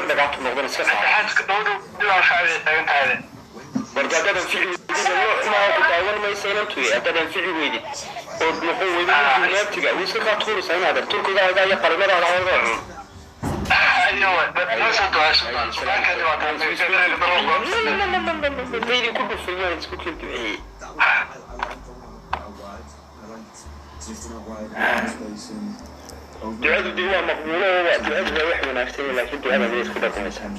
Dhagaato noqdan iska saar. Saddexaadka dhowdhow ilaa shacbiga taagan tahay. Warda haddaad anfici weydid, nooc maaha ku daawan maysa inantuy. Haddaad anfici weydid ood noqon weydo naagtiga, way iska kaa tuuraysaa inaad turkigaaga iyo qalimadaada hooga cun. Ayo, ma soo ducayso. Suldaankeedi waa taa. Maydin ku dhufay, maan isku keen duceeyey. Ducadu dee waa maqbuulo oo waa ducadu waa wax wanaagsan, laakiin ducada miyaad ku dhaqmaysaa?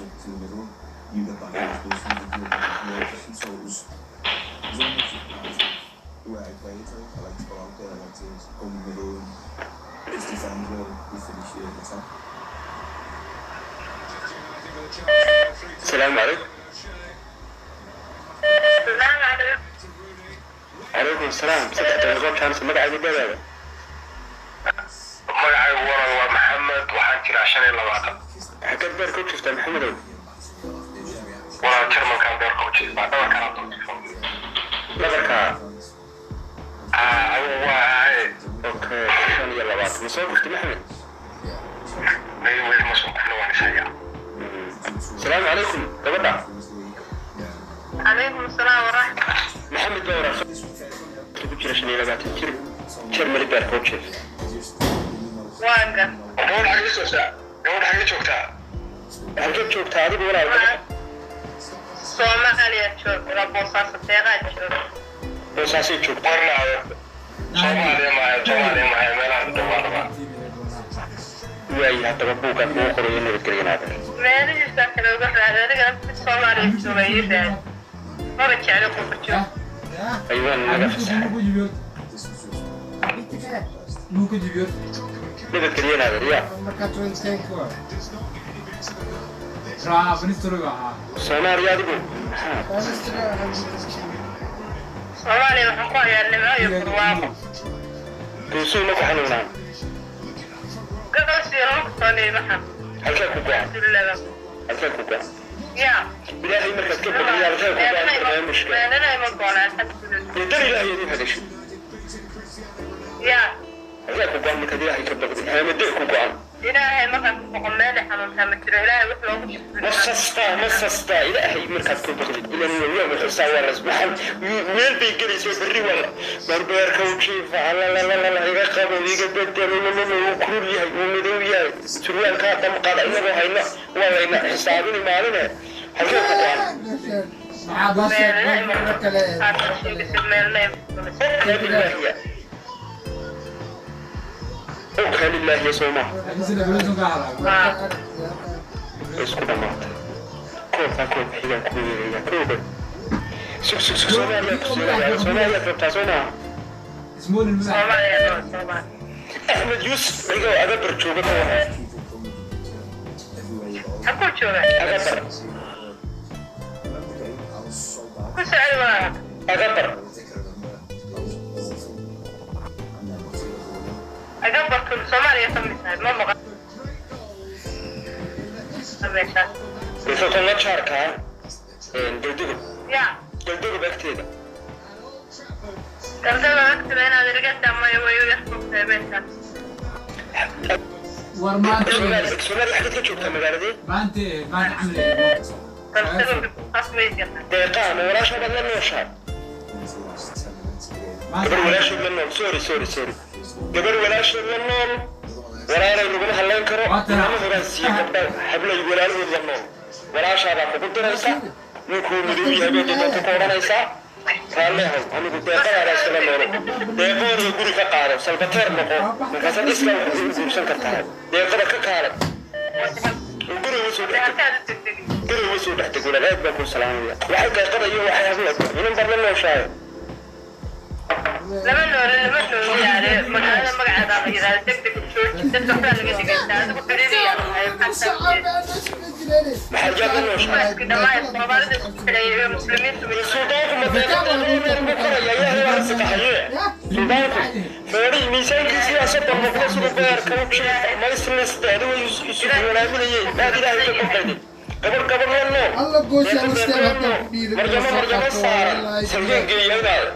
Asalaamu calaykum. Calaykum asalaam. 3 daqiiqo chance. Magacaaga, dadaada? Magacaygu waran waa Maxamed, waxaan jiraa 25. Xaggeed beer ku jirtaa, Maxamedow? Walaal, Jarmalkaan beerka u jeedaa, dhabarkaan hadda. Dhabarka? Adigu waa. Okay, 25 ma soo gurtay, Maxamed? May, weli ma soo kufna, waan ishayaa. Asalaamu calaykum, gabadha. Calaykum asalaam waraxmat. Maxamed baa waraaqsa ku jira, 25 jir, Jarmali beerka u jeef. Waan gar. Gabadh xagee joogtaa? Gabadh xagee joogtaa? Halkeed joogtaa adigu, walaal, gabadha? Soomaaliya joog, ilaa Boosaaso deeqaa joog. Boosaasay joogtaa? Warnaayo. Soomaaliya maayo, Soomaaliya maayo, meelaha ku dhawaa rabaa. Waayi, haddaba buuggaan kugu qorayo. Nabadgelya. Meelihiisaa kale uga raadi adigana, mid Soomaaliya jooga ii raadi, maba jecli qurba joog. Aywaan naga fasaxay. Nabadgelya, naadir ya. Soomaaliya adigu maxaa? Soomaaliya waxaan ku hayaa nimco iyo barwaaqo. Goosuu ma ku xanuunaan? Gabas iyo lama kusoo niimaxa. Halkee ku go-an? Alxamdulilah. Halkee ku go-an? Ya. Ilaahay markaad ka baqdiya, halkee ku go-an barnaamijka? Meelana ima goona, alxamdulilah. Dee dar Ilaahay aad u hadashay. Ya. Halkee ku go-an markaad Ilaahay ka baqdi? Haamadee ku go-an? Ilaahay markaan ku boqo meeli xanuuntaa ma jiro. Ilaahay wax loogu Ma sastaa, ma sastaa? Ilaahay markaad ku baqdid ilan waa wuxusaa waa las maxan meel bay gelayso berri wala barbeerka u jiifa lalalala iga qabo, iga bedel, wuu kulul yahay, wuu madow yahay, surwaalkaa damqada inagoo hayna waa layna xisaabini maaline. Halkee ku go-an? Meelna ima aad sheegaysa, meelna ima. Okaa lilaahiya, okaa lilaahiya, soo maha? Way isku dhamaatay. Koobkaa koobka xigaan kugu yeerayaa kooba. Sug, sug, sug. Soomaaliya ku siinaya. Soomaaliyaad rabtaa, soo maaha? Soomaaliya noo Soomaaliya. Axmed Yuusuf cigoo Agabar jooga ka waran? Hakuu joogaa? Agabar. Ku socod waa. Agabar. Agabarku Soomaaliya ka mid tahay, ma maqan meeshaas. Wuxuu la jaarkaa Galdogob. Ya. Galdogob agteeda. Galdaba agtida inaad inaga damayo way u yarfogtahay meeshaas. War maanta. Soomaaliya, Soomaaliya xageed ka joogtaa, magaaladee? Maanta maanta camal. Galdaba taas way jirtaa. Deeqaa ma walaashaa baad la nooshaa? Gabar walaasheed la nool. Sorry, sorry, sorry. Gabar walaasheed la nool, walaalay laguma hadlayn karo. Laguma hogaansiiyo gabdha hablay walaalahood la nool. Walaashaabaa kugu diraysa, ninkuu madow yahay bay doonto ku odhanaysaa, raalli ahow, anigu deeqadaada iskala noolo. Deeqoodiga guri ka qaado, salbateer noqo, markaasaad iskaa wax ugu guursan kartaa. Deeqada ka kaalay oo guriga soo dhex teg. Halkaad u degdegi. Guriga soo dhex teg, walaal, aad baan kuu salaamaya. Waxay deeqada iyo waxay habla inan baad la nooshahay. Lama noolo, lama noolo yaale. Magaalada magaceeda la yidhahda degdeg u jooji, dadka waxbaa laga dhigaysaa, adigu xiriiriyaa tahay, maxaa Maxaad yaad la nooshahay? Iska dhammaan Soomaalida isku xidhay ee muslimiintu way. Suldaanku ma deeqada buu koraya? Ilaahay waa rasiqahaye. Suldaanku feedhihii miisaankiisii waa 30 noqdo, siduu beerka u jiifa maysliste adigu isu walaaminayey. Maad Ilaahay ka baqayday? Gabar gabar la nool, deeqa deeqa la nool, marjamo marjamo saaran salgeen geeya inaada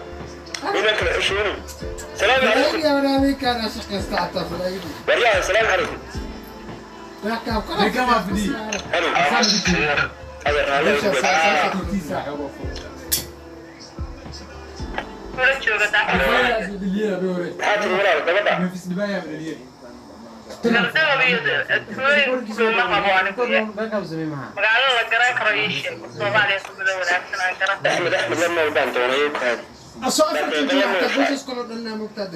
inaan kala xishoonay. Salaamu calaykum, waryaha. Salaamu calaykum. Halo. Adeer raalli ugu. Kula jooga daacad. Maxaa tiri walaal gabadha? Gabdhaha iyo tuulooyinka ku dhow ma qabo anigu. Magaalo la garan karo ii sheeg. Soomaaliya ku guda wanaagsan aan garan. Axmed Axmed la nool baan doonay u kaadi.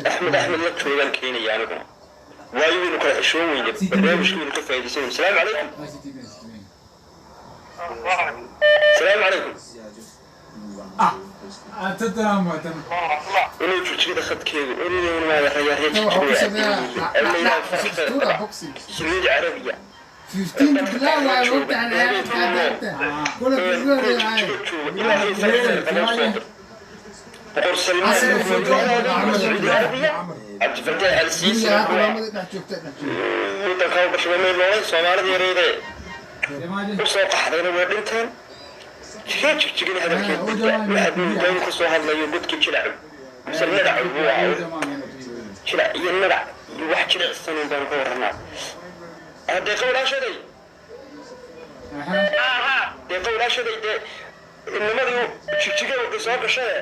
Axmed Axmed la joogaan keenaya aniguna. Waayo waynu kala xishoon weyne, barnaamijka waynu ka faa'iidaysanayna. Salaamu calaykum. Salaamu calaykum. Inuu jijigada khadkeedu Sacuudi Carabiya boqor Salmaan Sacuudi Carabiya Cabdifataax Al Siisi wadanka u dhashay meel noolay Soomaalida yareede u soo qaxdayna way dhinteen. Jigjigan hadalkeed waxaad moodaa ka soo hadlayo godkii jilac mise nadac buu ahaa, jilac iyo nadac iyo wax jilicsan un baan ka warranaa. Deeqa walaashaday, deeqa walaashaday, dee nimadii jigjiga way soo gashaye.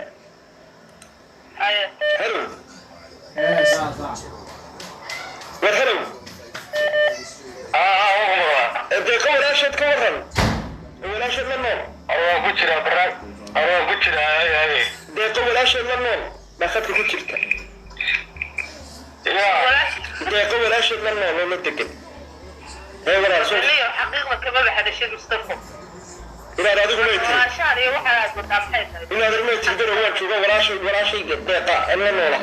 Halow war, halow, deeqa walaasheed ka warran, walaasheed la nool. Waa ku jiraa barnaamij, waa ku jiraa. Haye. Deeqa walaasheed la nool baa khadka ku jirta. Ya. Deeqa walaasheed la nool oo la degan hee walaal soo Liyo xaqiiqda kama baxadashid Mustafa. Inaad adigu may tiri Walaashaan iyo waxa aad wataa maxay tahay? Inaad may tiri daro waan jooga walaashay, walaashayga deeqa la noola.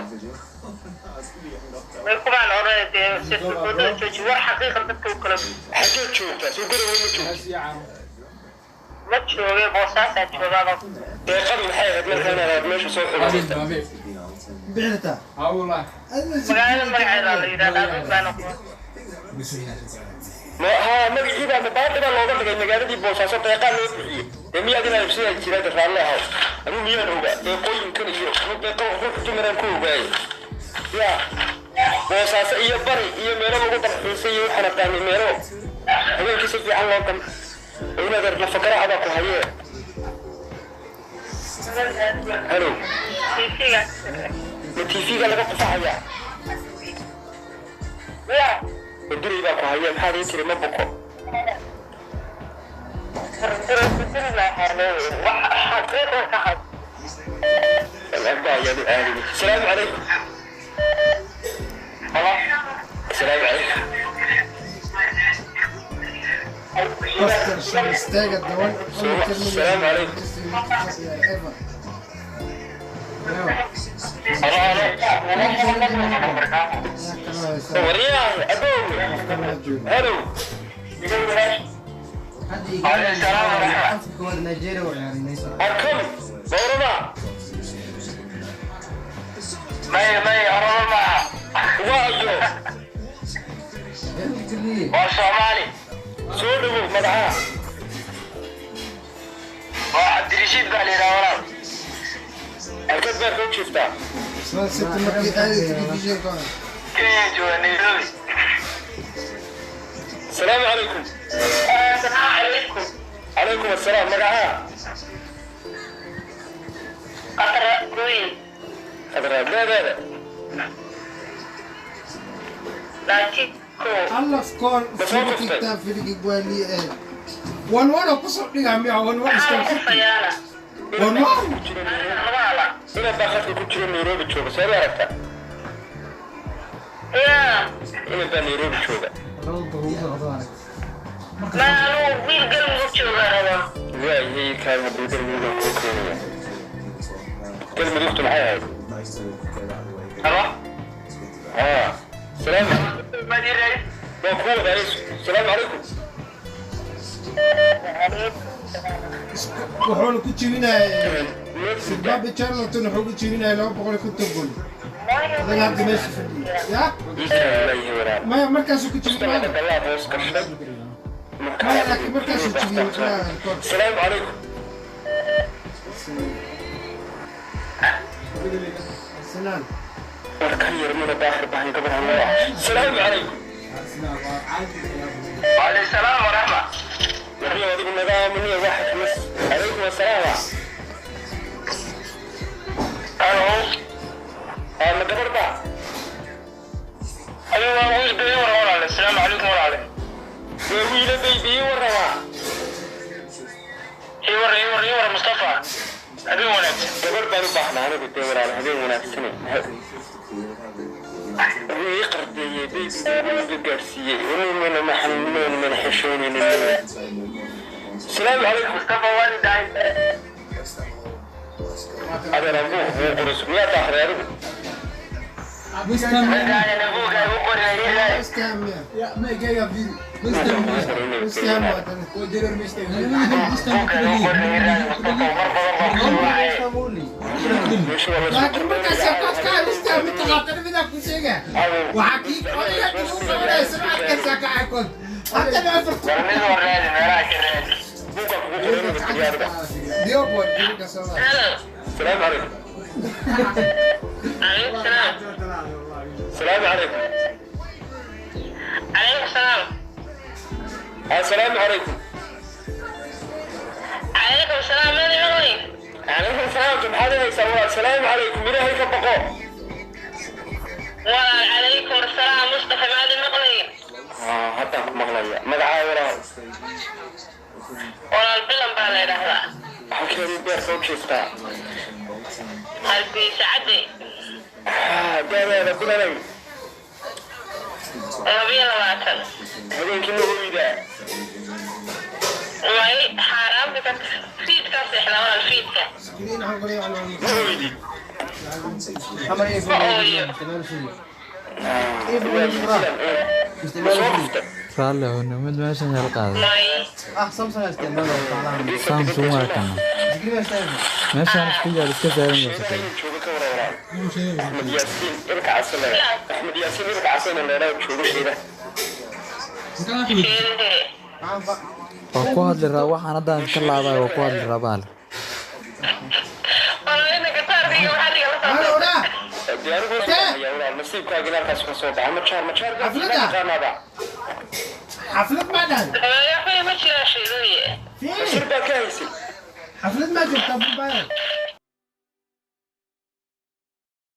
Way kubaan oranay dee sirfooda jooji, war xaqiiqa dadka u kala. Xageed joogtaa? Soo garowe ma joogto? Ma joogay, boosaasaa joogaaba. Deeqadu maxay ahayd markaa inaad aad meesha soo xulatay? Magaalada magaceeda la yidhahdaa dad baan aqoon. Ma haa magacii baa mabaadhi baa looga dhigay magaaladii Boosaaso, deeqaa loo bixiyey. Dee miyaad inaad ibsidaa jiraa raalli ahaw? Anuu miyaan ogaa deeqooyinkan iyo deeqo ruux dumaraan ku ogaayay ya Boosaaso iyo bari iyo meelo lagu dalxiisay iyo waxaan aqaanay meelo habeenkii si fiican loo gam inaad nafakaraca baa ku hayee. Halo. TV-ga. Ma TV-ga laga qufacayaa? Ya. Ma duray baa ku haya? Maxaad ii tiri? Ma buko. Wax xaqiiqa ka had. Alaba ayaad u aadayay. Asalaamu calaykum. Asalaamu calaykum. Asalaamu calaykum. Waryaah abow, halow. Arkam boorama. May Oromo maaha. Waayo? Waa Soomaali. Soo dhawow, magaca? Waa Cabdirashiid baa la yidhaha walaal. Halkeed baad kau jiiftaa? Kenya jooga, Nairobi. Asalaamu calaykum. Asalaamu calaykum. Calaykum assalaam, magaca? Qatra Goyn. Khadra deedeeda. Laakiin ko. Maxaa lagu fayaana? Labaala. Inaad baa khadka ku jiro Nairobi jooga, seed u aragtaa? Ya. Inaad baa Nairobi jooga. Ma anugu wiil Galmudug joogaa rabaa. Waayay, kaan hadduu Galmudug kuu keenaya. Galmudugtu maxay ahayd? Halo. Haa, salaam. Maad ii raadis. Waa kuu wadaayay. Salaamu calaykum. Wuxuuna ku jebinaya Zimbabwe Charlton, wuxuu ku jebinaya 250 gool adaga hadda meesha fadhiya ya. Maya, markaasuu ku jebin maya. Maya, laakiin markaasuu jebiyey macnaha. Salaamu calaykum. Arsenal. War kan yar muna daahir bahan gabar loo ah. Salaamu calaykum. وعليكم السلام ورحمة. Warriyo adigu nadaaminiya waxa kamas. Calaykum assalaam. Alo. Aa, ma gabar ba? Adigu waa wiil bay war walaale. Assalaamu calaykum walaale. Dee wiila baby ii warramaa. Ii war ii war ii war Mustafa. Habeen wanaagsan. Gabar baan u baahnaa anigu dee walaal, habeen wanaagsane. Wuu ii qardeeyey baby, wuu iga gaadhsiiyey. Nimana maxanuun mana xishoonaynin. Asalaamu calaykum. Mustafa waan dahay. Adeer abuuq buu qoray, miyaa daahday adigu? Magaana nabuuga igu qoray ilaahay. Buuga igu qoray ilaahay Mustafa mar badan baan ku wacay. Meesha waa la isku Laakiin markaa sheekaadka West Ham mataqaatana midaa ku sheega waxaa kii odayga kugu qabanaya sumcadka saaka haddana afarta. War mid war raadi meelaha ka raadi. Buuqa kugu qoray inuu tiriyo adiga. Hello. Asalaamu calaykum. Calaykum salaam. Asalaamu calaykum. Calaykum salaam. Asalaamu calaykum. Calaykum salaam, meel maqlay. Calaykum salaam, maxaad haysaa walaal? Asalaamu calaykum, ilaahay ka baqo. Walaal calaykum salaam Mustafa, maadi maqlay? Aa, haddaan ku maqlaya. Magacaa walaal? Walaal bilan baa la yidhaahdaa. Halkeedu beerka u jiiftaa? Hargeysa cadde. Haa, daadaada bilanay? 22. Habeenkii ma hoydaa? Way xaaraanta ka fiidkaa seexdaa walaal, fiidka. Ma hoydid? Ma ooyo. Ma soo dhuftay? Raalli cunno mid meeshan yar qaaday. May. Samsung waa kana. Meeshaan isku yaal iska saaran yahay. Sheegaha inuu joogo ka wara walaal. Axmed Yaasiin ilka casana, Axmed Yaasiin ilka casana leeraa joogo sheegaha. Sheedahee. Waa ku hadli rabaa waxaan haddaan ka laabay, waa ku hadli rabaa. Walaal inanka taarkiga waxaa dhiga la soo. Dee anigu waan hayaa walaal, nasiibkaagina halkaas ka soo baxa. Majaar majaar Xafladda? taqaanaaba. Xaflad maa dhahay? Waxba ma jiraan sheedooye. Fiiri. Shir baad ka haysay. Xaflad maa jirta burbaya?